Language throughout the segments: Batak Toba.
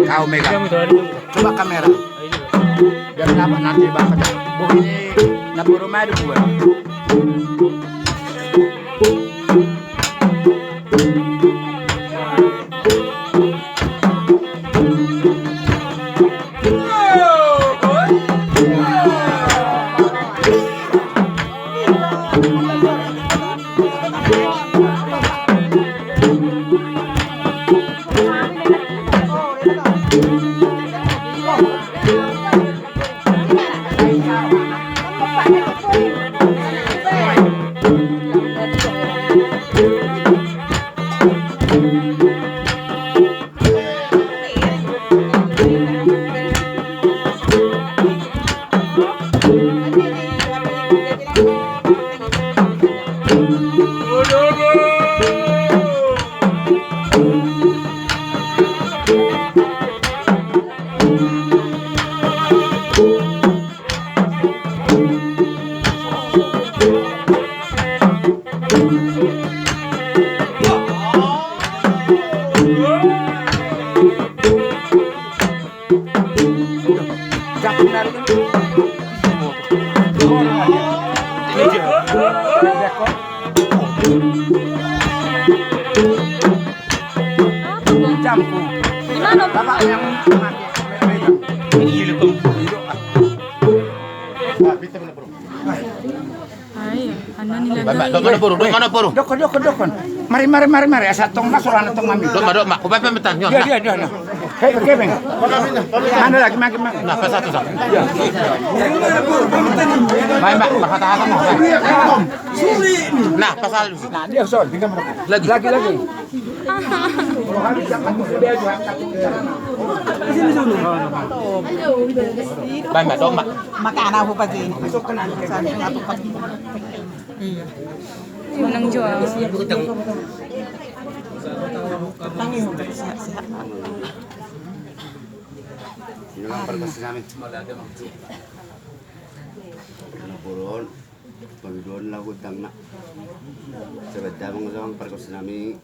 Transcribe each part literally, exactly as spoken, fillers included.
Kau Mega. Coba kamera. Biar dapat nanti bapak. Bohini na boru ma di gua. Jampu. Di mana? Bapak yang pakai. Ini hidup. Hidup. Ah, bisa mana, bro? Ai, anu ni lagi. Bapak, bapak, mana, bro? Mana, bro? Dokon, dokon, dokon. Mari, mari, mari, mari. Asa tong masuk, anak tong mami. Dok, dok, mak. Kupai pemetan, nyo. Dia, dia, dia, nah. Hei, pakai, Bang. Mana lagi, makin, makin. Nah, pas satu, satu. Main, Mak. Pas satu, satu. Nah, pas satu. Nah, dia, Son. Lagi. Lagi, lagi. Baen ma dong, Mak. Makanan apa sih? Iya. Menang jual. Sehat-sehat. Ini lang parkas nami. Anak buron. Pangidoan lagu tangna. Sebab damang, damang parkas nami.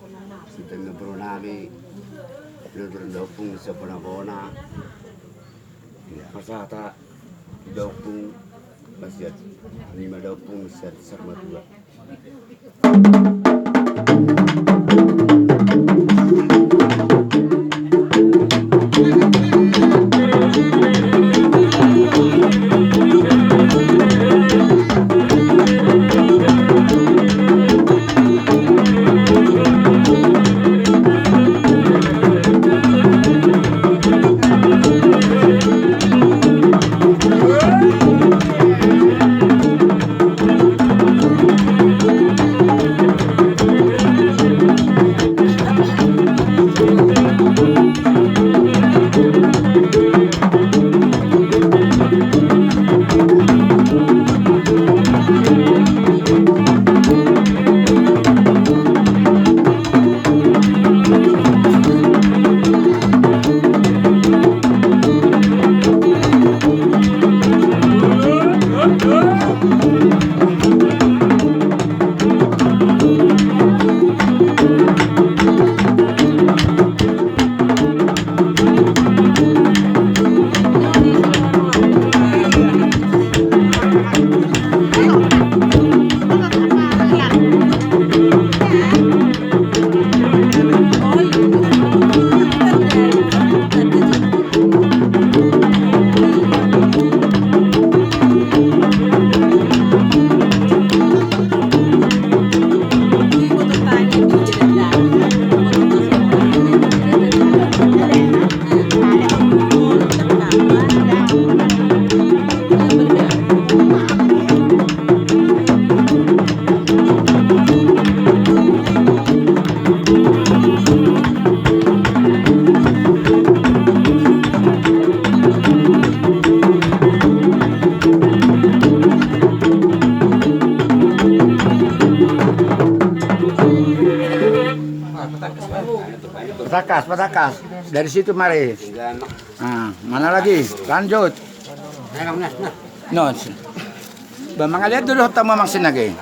Sedang ngebro nami. Bener-bener daupung, siapa nabona. Pasata daupung, basiat. Lima daupung, siat, sarma dua. Patakas, patakas. Dari situ mari. Nah, mana lagi? Lanjut. Nos. Ba mangaliat dulu tamu amang sinage.